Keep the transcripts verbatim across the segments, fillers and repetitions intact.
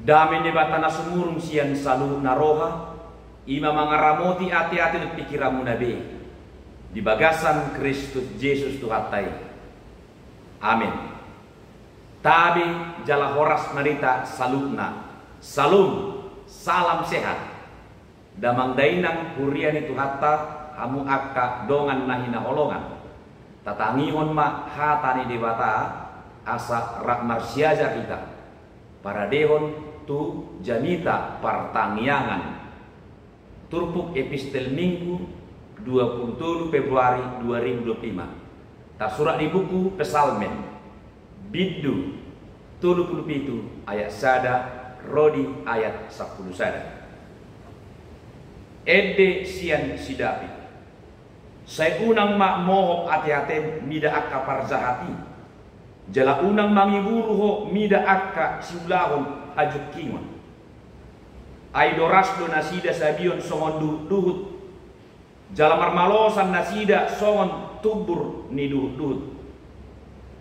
Dame ni Debata na sumurung sian saluhut na roha, i ma mangaramoti ateate dohot pingkiranmuna be di bagasan Kristus Jesus Tuhanta i. Amen. Tabe jala horas ma di hita saluhutna. Syalom, salam sehat. Damang dainang huria ni Tuhanta, hamu angka dongan na hinaholongan. Tatangihon ma hata ni Debata, asa rap marsiajar hita paradehon tu jamita partangiangan. Turpuk Epistel Minggu, dua puluh tolu Februari dua ribu dua puluh lima. Tarsurat di buku Psalmen, bindu tolu pulu pitu, ayat sada ro di ayat sampulu sada. Ende sian si David. Sai unang ma mohop ateatem mida angka parjahat i, jala unang mangiburu ho mida angka siulahon hajungkingon. Ai doras do nasida sabion songon duhutduhut, jala marmalosan nasida songon tumbur ni duhutduhut.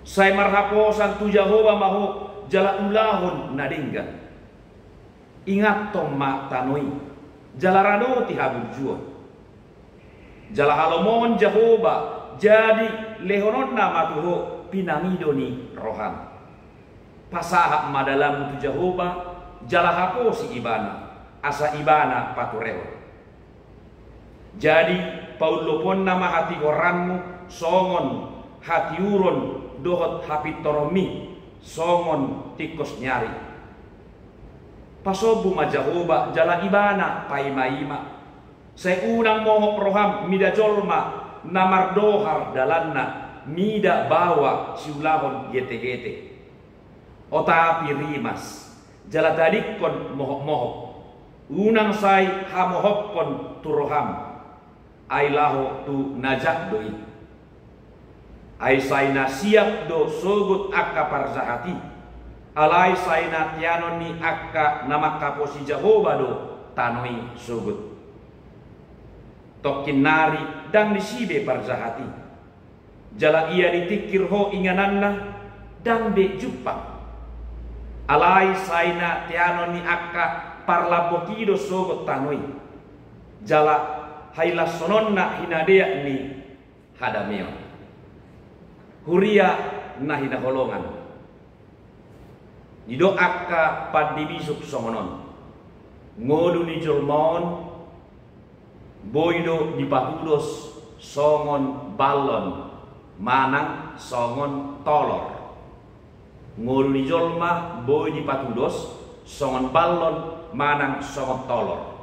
Sai marhaposan tu Jahowa ma ho, jala ulahon na denggan. Ingathon ma tano i, jala radoti haburjuon. Jala halomohon Jahowa, jadi lehononna ma tu ho pinangido ni roham. Pasahat ma dalanmu tu Jahowa, jala haposi Ibana, asa Ibana paturehon. Jadi paulloponna ma hatigoranmu songon hatiuron dohot hapintoronmi songon tingkos ni ari. Pasombu ma Jahowa jala Ibana paimaima. Sai unang mohop roham mida jolma na mardohar dalanna, mida baoa siulahon getegete. Otapi rimas, jala tadingkon mohopmohop. Unang sai hamohophon tu roham, ai laho tu na jat do i. Ai sai na siap do sogot angka parjahat i, alai sai na teanon ni angka na manghaposi Jahowa do tano i sogot. Tongkin nari ndang disi be parjahat i. Jala ia ditingkir ho ingananna, ndang be jumpang. Alai sai na teanon ni angka parlambok i do sogot tano i, jala hailashononna hinadeak ni hadameon. Huria na hinaholongan. Didok angka pandebisuk songon on: Ngolu ni jolma on boi do dipatudos songon ballon manang songon tolor. Ngolu ni jolma boi dipatudos songon ballon manang songon tolor.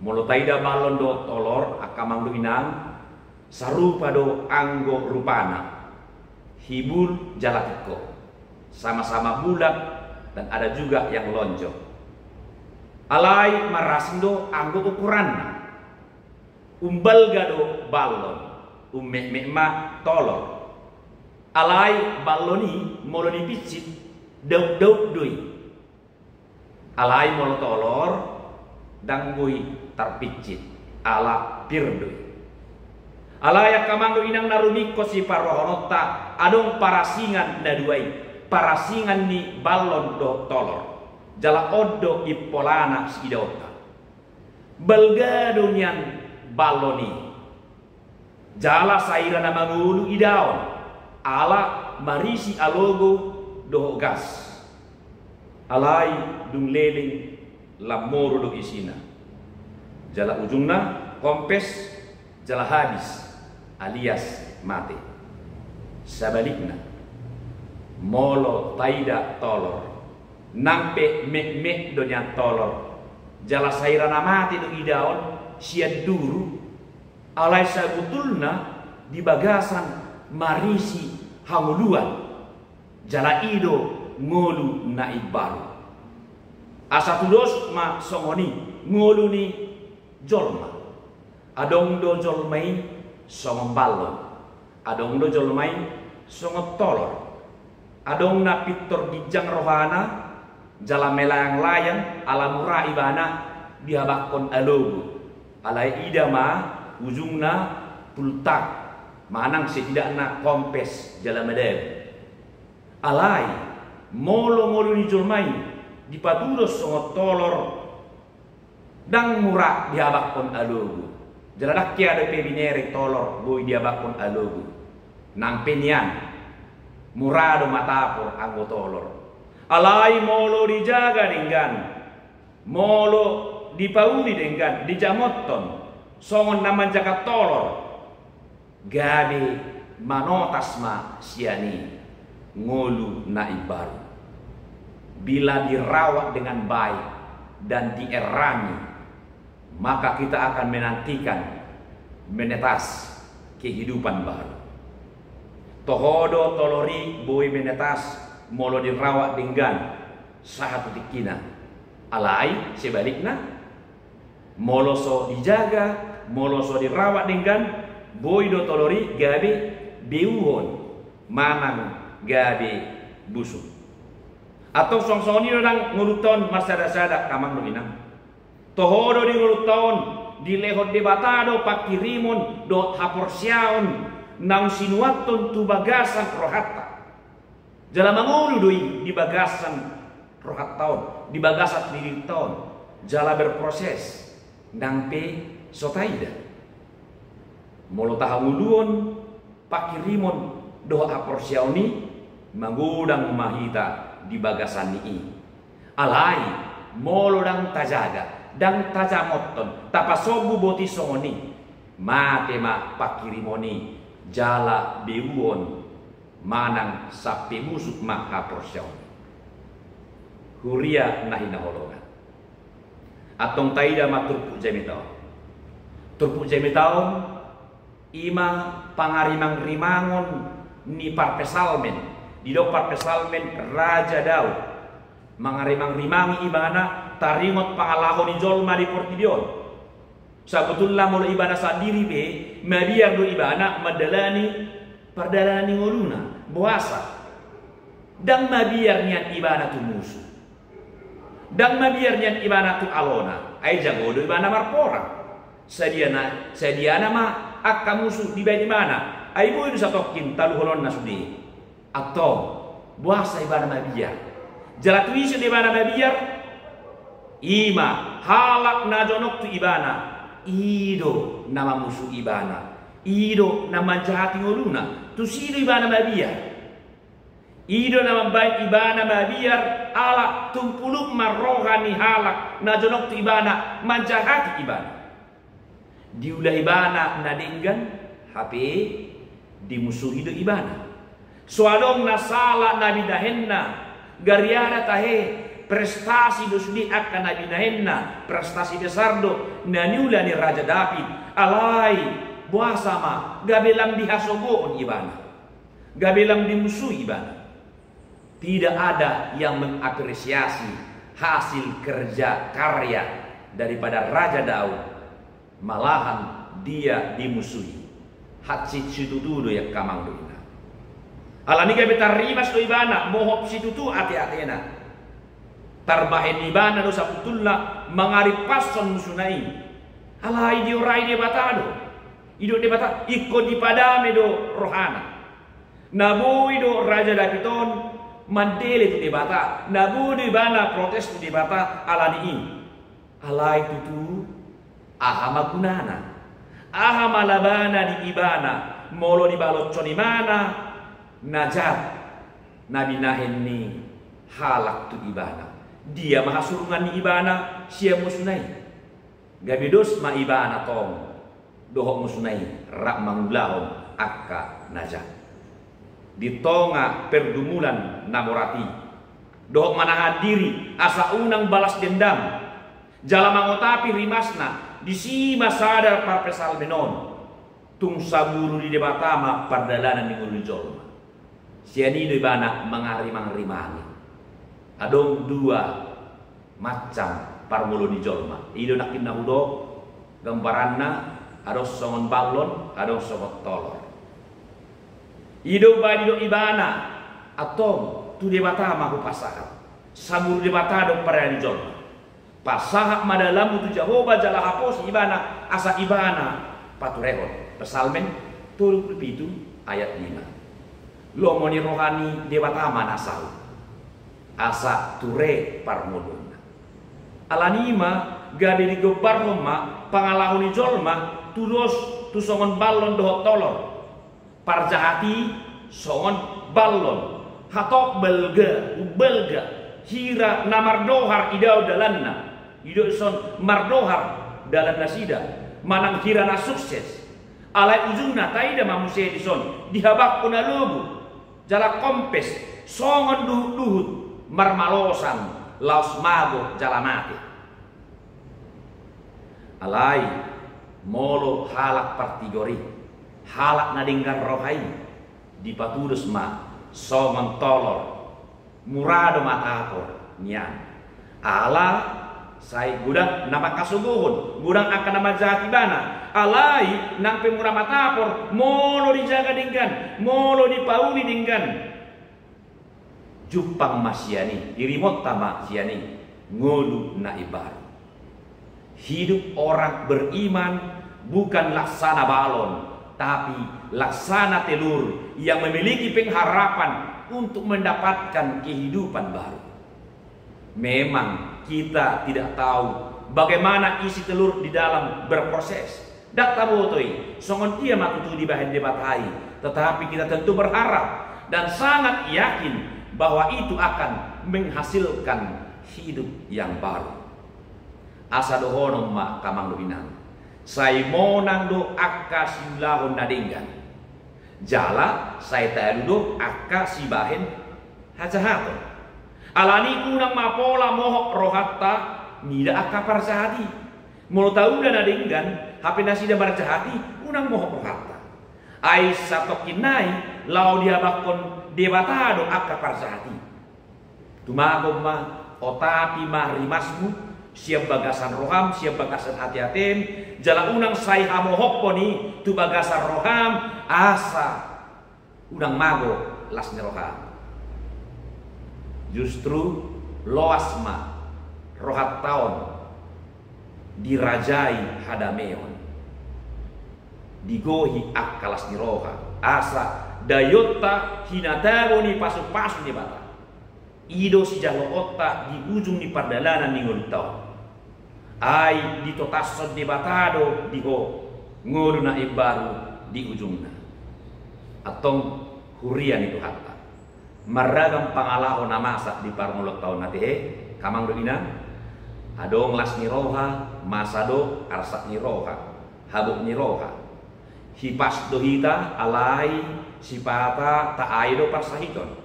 Molo taida ballon dohot tolor, angka amang dohot inang, sarupa do anggo rupana, hibul jala tingko, sama-sama bulat dan ada juga yang lonjong. Alai marasing do anggo ukuranna. Umbalga do ballon, ummetmet ma tolor. Alai ballon i molo dipincit, dauddaud do i. Alai molo tolor, ndang boi tarpincit, ala pir do i. Alai angka amang dohot inang na rumingkot siparrohahononta, adong parasingan na dua i, parasingan ni ballon dohot tolor. Jala on do impolana siidaonta. Balga do nian ballon i. Jala sai ra na mangolu idaon, ala marisi alogo dohot gas. Alai dung leleng lam moru do isina. Jala ujungna kompes, jala habis, alias mate. Sabalikna, molo taida tolor, nang pe metmet do nian tolor, jala sai ra na mate do idaon sian duru, alai sabutulna di bagasan marisi hangoluan, jala i do ngolu na imbaru. Asa tudos ma songon i ngolu ni jolma. Adong do jolma i songon ballon, adong do jolma i songon tolor. Adong na pintor ginjang rohana, jala melayang-layang ala mura ibana dihabanghon alogo. Alai ida ma ujungna pultak, manang setidakna kompes jala madabu. Alai molo ngolu ni jolma i Dipatudos songon tolor, ndang mura diabakkon alogo. Jala ndang hea dope binereng tolor boi diabakkon alogo. Nang pe nian, mura do matapor anggo tolor. Alai molo dijaga denggan, molo dipauli denggan, dijamothon songon na manjaga tolor, gabe manotas ma sian i ngolu na imbaru. Bila dirawat dengan baik dan dierangi, maka kita akan menantikan menetas kehidupan baru. Toho do tolor i boi menetas molo dirawat denggan sahat tu tingkina. Alai sebalikna, molo so dijaga, molo so dirawat denggan, boi do tolor i gabe beuhon manang gabe busuk. Atau songon i do nang ngolunta on marsada-sada, amang dohot inang. Toho do di ngolunta on, dilehon Debata do panghirimon dohot haporseaon naung sinuanhon tu bagasan rohanta. Jala mangolu do i di bagasan rohanta on, di bagasan dirinta on, jala berproses, nang pe so taida. Molo tahangoluhon panghirimon dohot haporseaon i, magodang ma hita di bagasan ni i. Alai molo ndang tajaga, ndang tajamothon, tapasombu boti songon i, mate ma panghirimon i, jala beuhon manang sampe busuk ma haporseaon i. Huria na hinaholongan, antong taida ma turpuk jamita on. Turpuk jamita on, i ma pangarimang-rimangon ni parpsalmen, didok parpsalmen Raja Daud. Mangarimang-rimangi ibana taringot pangalaho ni jolma di portibi on. Sabotulna molo ibana sandiri pe, mabiar do ibana mandalani pardalanan ni ngoluna, boasa? Ndang mabiar nian ibana tu musu. Ndang mabiar nian ibana tu alona, ai jago do ibana marporang. Sadiana, sadiana ma angka musu dibaen ibana, ai boi do satongkin taluhononna sude. Antong, boasa ibana mabiar? Jala tu ise do ibana mabiar? I ma halak na jonok tu ibana, i do na mamusu ibana, i do na manjahati ngoluna, tusi do ibana mabiar. I do na mambaen ibana mabiar, ala tumpulung ma roha ni halak na jonok tu ibana manjahati ibana. Diula ibana na denggan, hape dimusuhi do ibana. So adong na sala na binahenna, gariada tahe, prestasi do sude angka na binahenna, prestasi besar do na niula ni Raja Daud. Alai boasa ma gabe lam dihasogohon ibana, gabe lam dimusuhi ibana? Tidak ada yang mengapresiasi hasil kerja karya daripada Raja Daud, malahan dia dimusuhi. Hansit situtu do i, angka amang dohot inang. Alani gabe tarrimas do ibana, mohop situtu ate-atena. Tarbahen ibana do sabotulna mangarimpashon musuna i. Alai diorai Debata do. Didok Debata, ingkon dipadame do rohana. Na boi do Raja Daud on mandele tu Debata, na boi do ibana protes tu Debata alani i. Alai tutu, aha ma gunana? Aha ma labana di ibana molo dibaloshon ibana na jat na binahen ni halak tu ibana? Dia ma hasurungan ni ibana sian musuna i? Gabe dos ma ibana tong dohot musuna i rap mangulahon angka na jat. Di tonga pergumulan na borat i, dohot manahan diri asa unang balas dendam jala mangotapi rimasna, disi ma sadar parpsalmen on. Tung saburu ni Debata ma pardalanan ni ngolu ni jolma. Sian i do ibana mangarimang-rimangi. Adong dua macam parngoluon ni jolma. I do nangkin na hudok gambaranna, adong songon ballon, adong songon tolor. I do umbahen didok ibana, antong tu Debata ma hupasahat. Saburu Debata do pardalanan ni jolma. Pasahat ma dalanmu tu Jahowa jala haposi ibana, asa ibana paturehon. Psalmen tolu pulu pitu ayat lima. Lomo ni roha ni Debata ma na saut. asa ture parngoluonna. Alani i ma gabe digombarhon ma pangalaho ni jolma tudos tu songon ballon dohot tolor. Parjahat i songon ballon, hatop balga, umbalga, hira na mardohar idaon dalanna, didok dison mardohar dalan nasida, manang hira na sukses. Alai ujungna taida ma muse dison dihabangkon na logu, jala kompes songon duhutduhut marmalosan laos mago jala mate. Alai molo halak partigor i, halak na denggan roha i, dipatudos ma songon tolor, mura do matapor nian. Ala sai godang na mangkasogohon, godang angka na manjahat ibana. Alai nang pe mura matapor, molo dijaga denggan, molo dipauli denggan, jumpang ma sian i, dirimonta ma sian i ngolu na imbaru. Hidup orang beriman bukan laksana balon, tapi laksana telur yang memiliki pengharapan untuk mendapatkan kehidupan baru. Memang kita tidak tahu bagaimana isi telur di dalam berproses. Ndang taboto i songon dia ma tutu dibahen Debata i, tetapi kita tentu berharap dan sangat yakin bahwa itu akan menghasilkan hidup yang baru. Asa dohonon ma angka amang dohot inang, sai monang do angka siulahon na denggan, jala sai talu do angka sibahen hajahaton. Alani i unang ma pola mohop rohanta mida angka parjahat i. Molo taula na denggan, hape nasida marjahat i, unang mohop rohanta. Ai satongkin nai laho dihabangkon Debata do angka parjahat i. Tumagon ma, otapi ma rimasmu sian bagasan roham, sian bagasan ateatem, jala unang sai hamohophon i tu bagasan roham, asa unang mago las ni roha. Justru loas ma rohanta on dirajai hadameon, digohi angka las ni roha, asa daionta hinatabo ni pasupasu ni Debata. I do sijaloonta di ujung ni pardalanan ni ngolunta on. Ai ditotashon Debata do di ho ngolu na imbaru di ujungna. Antong huria ni Tuhanta, marragam pangalaho na masa di parngoluonta on, ate he, angka amang dohot inang. Adong las ni roha, masa do arsak ni roha, habot ni roha. Hipas do hita, alai sipata taai do parsahiton.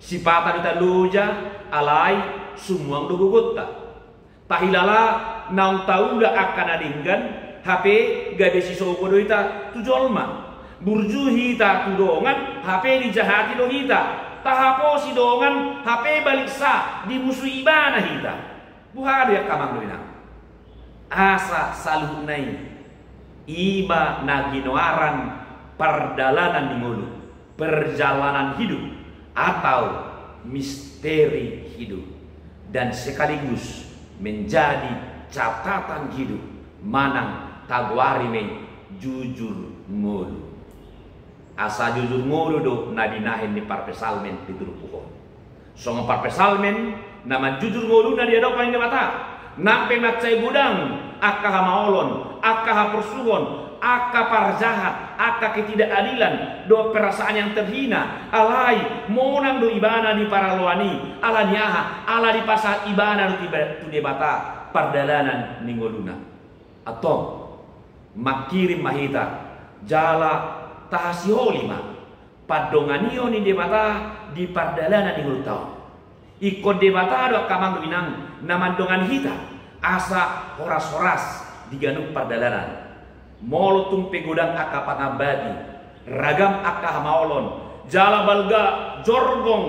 Sipata do hita loja, alai sumuang do gogonta. Tahilala naung taula angka na denggan, hape gabe sisogo do hita tu jolma. Burju hita tu dongan, hape dijahati do hita. Tahaposi dongan, hape baliksa dimusui ibana hita. Boha do i, angka amang dohot inang? Asa saluhutna i, i ma na ginoaran pardalanan ni ngolu, perjalanan hidup, atau misteri hidup, dan sekaligus menjadi catatan hidup manang tagoari ma i jujur ngolu. Asa jujur ngolu do na binahen ni parpsalmen di turpuk on. Songon parpsalmen na manjujur ngoluna di adopan ni Debata, nang pe mansai godang angka hamaolon, angka haporsuhon, angka parjahat, angka ketidakadilan dohot perasaan yang terhina, alai monang do ibana di paraloan i. Ala ni aha? Ala dipasahat ibana do tu Deba-, tu Debata pardalanan ni ngoluna. Antong, mangkirim ma hita jala tahasiholi ma pandonganion ni Debata di pardalanan ni ngolunta on. Ingkon Debata do, angka amang dohot inang, na mandongani hita asa horas-horas di ganup pardalanan. Molo tung pe godang angka pangambati, ragam angka hamaolon, jala balga jorgong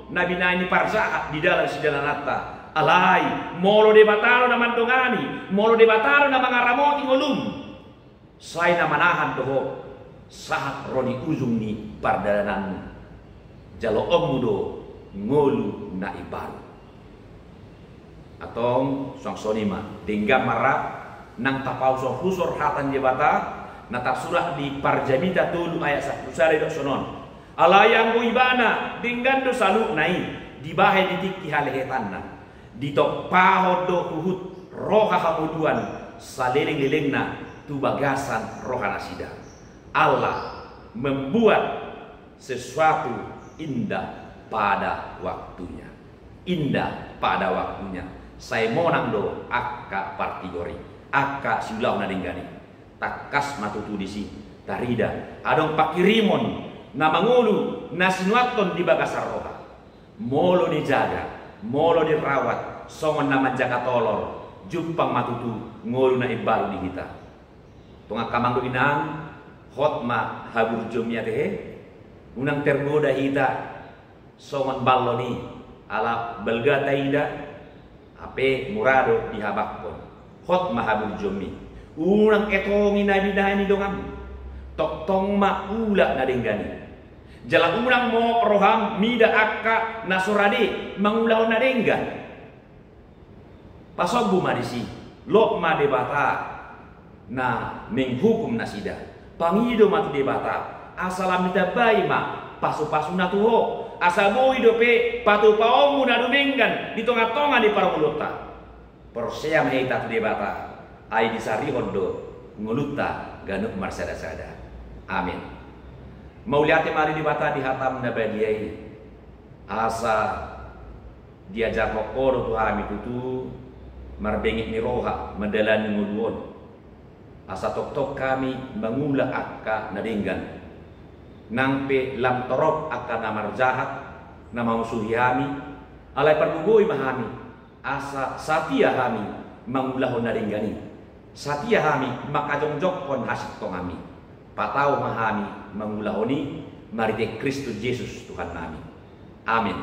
na binahen ni parjahat di dalan sidalananta, alai molo Debata do na mandongani, molo Debata do na mangaramoti ngolum, sai na manahan do ho sahat ro di ujung ni pardalananmu. Jaloonmu do ngolu na imbaru. Antong, suang songon i ma, denggan ma rap nang tapahusorhusor hata ni Debata na tarsurat di Parjamita tolu ayat sampulu sada, didok sonon: Alai anggo Ibana, denggan do saluhutna i, Dibahen di tingki halehetanna, ditompahon do huhut roha hangoluan saleleng-lelengna tu bagasan rohanasida. Allah membuat sesuatu indah pada waktunya. Indah pada waktunya. Sai monang do angka partigor i, angka siulahon na denggan i. Tangkas ma tutu disi tarida adong panghirimon na mangolu na sinuathon di bagasan roha. Molo dijaga, molo dirawat songon na manjaga tolor, jumpang ma tutu ngolu na imbaru di hita. Tongon angka amang dohot inang, hot ma haburjuon i ate he. Unang tergoda hita songon ballon i, ala balga taida, hape mura do dihabanghon. Hot ma haburjuon i. Unang etongi na binahen i donganmu. Tongtong ma ula na denggan i. Jala unang mok roham mida angka na so rade mangulahon na denggan. Pasombu ma disi, lot ma Debata na menghukum nasida. Pangido ma tu Debata, asa lam ditambai ma pasu-pasuna tu ho, asa boi dope patupaonmu na dumenggan di tonga-tonga ni parngoluonta. Porsea ma hita tu Debata, ai disarihon do ngolunta ganup marsada-sada. Amin. Mauliate ma di Debata di hatam na badia i, asa diajarhon ho do tu hami tutu marbengek ni roha mandalani ngolu on. Asa tongtong hami mangula angka na denggan. Nang pe lam torop angka na marjahat, na mamusuhi hami, alai pargogoi ma hami, asa satia hami mangulahon na denggan i. Satia hami mangkajongjonghon hasintongami. Patau ma hami mangulahon i, marhite Kristus Jesus Tuhannami. Amin.